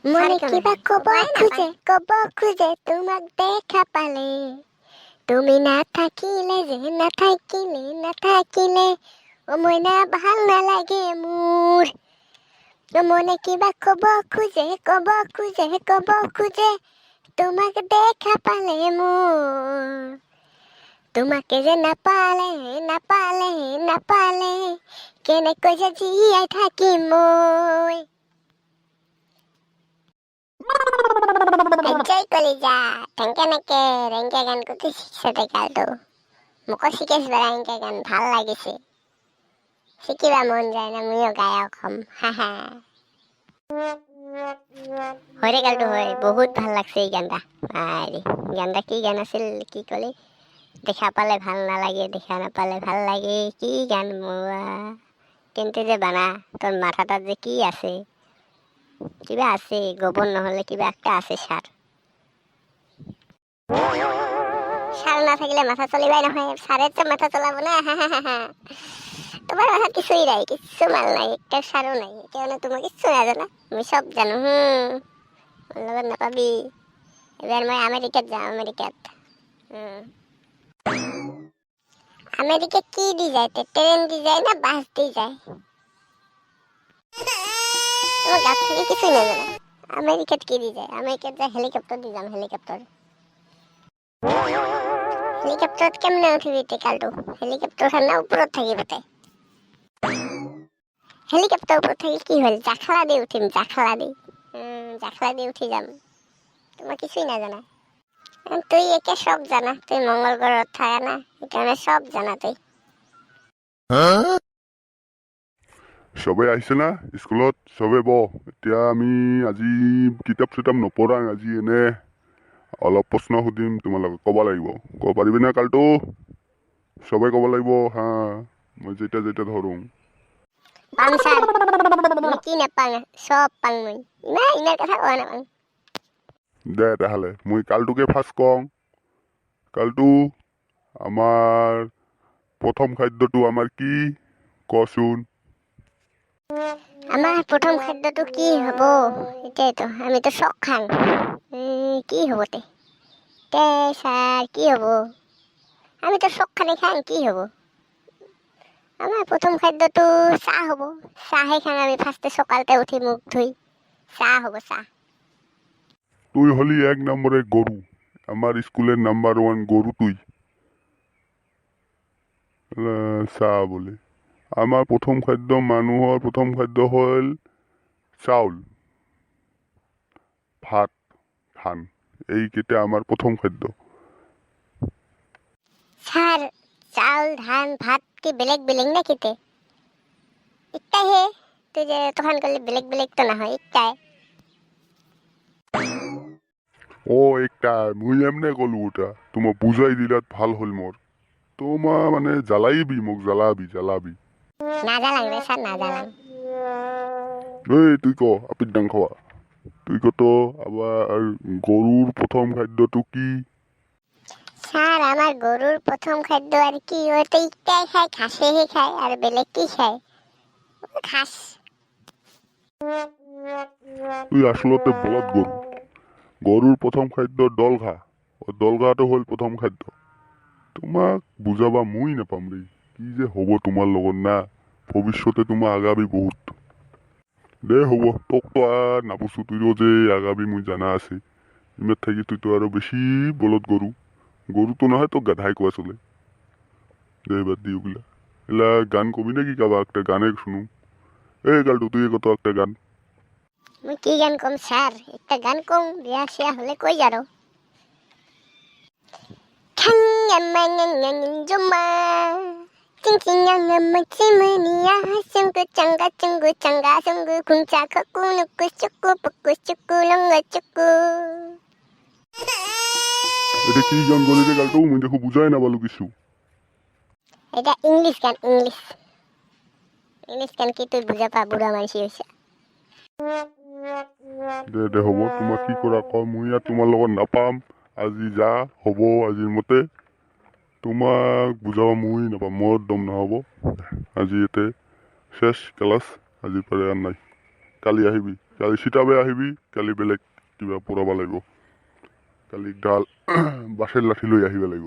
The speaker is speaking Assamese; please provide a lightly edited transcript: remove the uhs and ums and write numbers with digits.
মনে কিবা ক'ব খোজে, ক'ব খোজে তোমাক দেখা পালে। তুমি নাথাকিলে যে, নাথাকিলে, নাথাকিলে অ মইনা, ভাল নালাগে মোৰ। অ মনে কিবা ক'ব খোজে, ক'ব খোজে, ক'ব খোজে তোমাক দেখা পালে মোৰ। তোমাকে যে নাপালে, নাপালে, নাপালে কেনেকৈ যে জীয়াই থাকিম মই। জয় কলিজা, কেনেকে ৰেংকে গান কোনটো শিকিছ তই গালটো? মোকো শিকাইছ বাৰু। এনেকে গান ভাল লাগিছে, শিকিবা মন যায় না। ময়ো গায়ক হ'ম, হা হা। হয় ৰে গালটো, হয়, বহুত ভাল লাগছে এই গানটা। আৰে, গানটা কি গান আছিল? কি ক'লি? দেখা পালে ভাল নালাগে, দেখা নাপালে ভাল লাগে। কি গান মোৱা কিন্তু যে বানা! তোৰ মাথাটাত যে কি আছে? কিবা আছে, গোবৰ নহ'লে কিবা একটা আছে। সাৰ সাৰ নাথাকিলে মাথা চলিবাই নহয়। সাৰে তো মাথা চলাব না। তোমাৰ মাথাত কিছুই নাই, কিচ্ছু মাল নাই, একটা সাৰও নাই। কেন, তোমাৰ কিচ্ছু নাজানা? আমি সব জানো। মোৰ লগত নাপাবি। এবাৰ মই আমেৰিকাত যাম, আমেৰিকাত। আমেৰিকা কি দি যায়? ট্ৰেইন দি যায় না বাছ দি যায়? তোমাৰ গাত থেকে কিছুই নাজানা। আমেৰিকাত কি দি যায়? আমেৰিকাত যায় হেলিকপ্টাৰ দি যাম, হেলিকপ্টাৰ। হেলিকপ্টাৰত কেমনে উঠিবি তে কালটো? হেলিকপ্টাৰখন না ওপৰত থাকিব তে। হেলিকপ্টাৰ ওপৰত থাকি কি হ'ল? জাখলা দি উঠিম, জাখলা দি। জাখলা দি উঠি যাম। তোমার কিছুই নাজানা। তুই একে সব জানা। তুই মঙ্গল গ্রহত থাকা না, সেইকাৰণে সব জানা তুই। চবেই আহিছে না স্কুলত? চবে বহ। এতিয়া আমি আজি কিতাপ চিতাপ নপঢ়াং। আজি এনে অলপ প্ৰশ্ন সুধিম, তোমালোকে ক'ব লাগিব। ক'ব পাৰিবি না কালটো? চবে ক'ব লাগিব হা, মই যেতিয়া যেতিয়া ধৰোঁ। পাম ছাৰ। মই কি নাপাং? চব পাং মই। ইমান ইমান কথা কোৱা নাপাং। দে তেহ'লে মই কালটোকে ফাৰ্ষ্ট কওঁ। কালটো, আমাৰ প্ৰথম খাদ্যটো আমাৰ কি, কচোন? আমাৰ প্ৰথম খাদ্যটো কি হ'ব? এতিয়াতো আমিতো চক খাং। কি হ'ব তে তে ছাৰ, কি হ'ব? আমিতো চক খানি খাং, কি হ'ব? আমাৰ প্ৰথম খাদ্যটো চাহ হ'ব। চাহে খাং আমি ফাৰ্ষ্টে। সকালতে উঠি মুখ ধুই চাহ হ'ব, চাহ। তুই হলি এক নম্বরের গরু। আমার স্কুলের নাম্বার ওয়ান গরু তুই। চাহ বোলে। আমাৰ প্ৰথম খাদ্য, মানুহৰ প্ৰথম খাদ্য হ'ল চাউল, ভাত, ধান। এইকেইটা আমাৰ প্ৰথম খাদ্য। ছাৰ, চাউল, ধান, ভাত কি বেলেগ বেলেগ নাকি তে? একটাইহে। তুই যে তখন করলি বেলেগ বেলেগ, তো নহয়, একটাই। অ, একটা মুই এমনে ক'লো। ওটা তোমাক বুজাই দিলাত ভাল হ'ল মোৰ। তোমাৰ মানে জ্বালাইবি মোক, জ্বালাবি, জ্বালাবি। নাজালাং ৰে ছাৰ, নাজালাং। এই, তুই ক, আপিত ডাং খোৱা, তুই কত, আবাৰ গৰুৰ প্ৰথম খাদ্যটো কি? ছাৰ, আমাৰ গৰুৰ প্ৰথম খাদ্য আৰু কি? ও তো একটাই খায়, ঘাসেহে খায়। আৰু বেলেগ কি খায়? ও ঘাস। তুই আচলতে বলদ গৰু। গৰুৰ প্ৰথম খাদ্য দল ঘাঁহ। দল ঘাঁহটো হ'ল প্ৰথম খাদ্য। তোমাক বুজাবা মই নাপাম দেই। কি যে হ'ব তোমাৰ লগত না, ভৱিষ্যতে তোমাৰ আগাবি বহুত। দে হ'ব, তোকতো আৰু নাপুচো। তুইও যে আগাবি মই জানা আছে। ইমান থাকি তুইতো আৰু বেছি বলদ গৰু। গৰুটো নহয়, তোক গাধাই কোৱা চলে। দে, বাদ দি ওগিলা। এলা গান কবি নাকি? কাৰোবাক একটা গানে শুনো। এই গালটো, তুই কত একটা গান। মই কি গান ক'ম ছাৰ? একটা গান কওঁ, বিয়া চিয়া হ'লে কৈ আৰু। 탕야마냐냐님좀마 찡찡냥냥마치무니야 숭구 짱가 중구 짱가 숭구 궁차 걷고 눕고 쑥구 붓고 쑥구 렁거 쭈꾸। এটা কি গান গলি রে গালটো? মই দেখো বুজাই নাপালো কিছু। এটা ইংলিছ গান, ইংলিছ। ইংলিছ গান কি তুই বুজা পা? বুঢ়া মানসি হৈছে। দে দে, হ'ব। তোমাক কি কৰা ক, মই ইয়াত তোমাৰ লগত নাপাম আজি। যা, হ'ব আজিৰ মতে। তোমাক বুজাব মই নাপাম, মোৰ দম নহ'ব। আজি ইয়াতে শেষ ক্লাছ। আজিৰ পৰা আৰু নাই, কালি আহিবি। কালি চিতাবে আহিবি, কালি বেলেগ কিবা পঢ়াব লাগিব। কালি গাল বাঁচেৰ লাঠি লৈ আহিব লাগিব।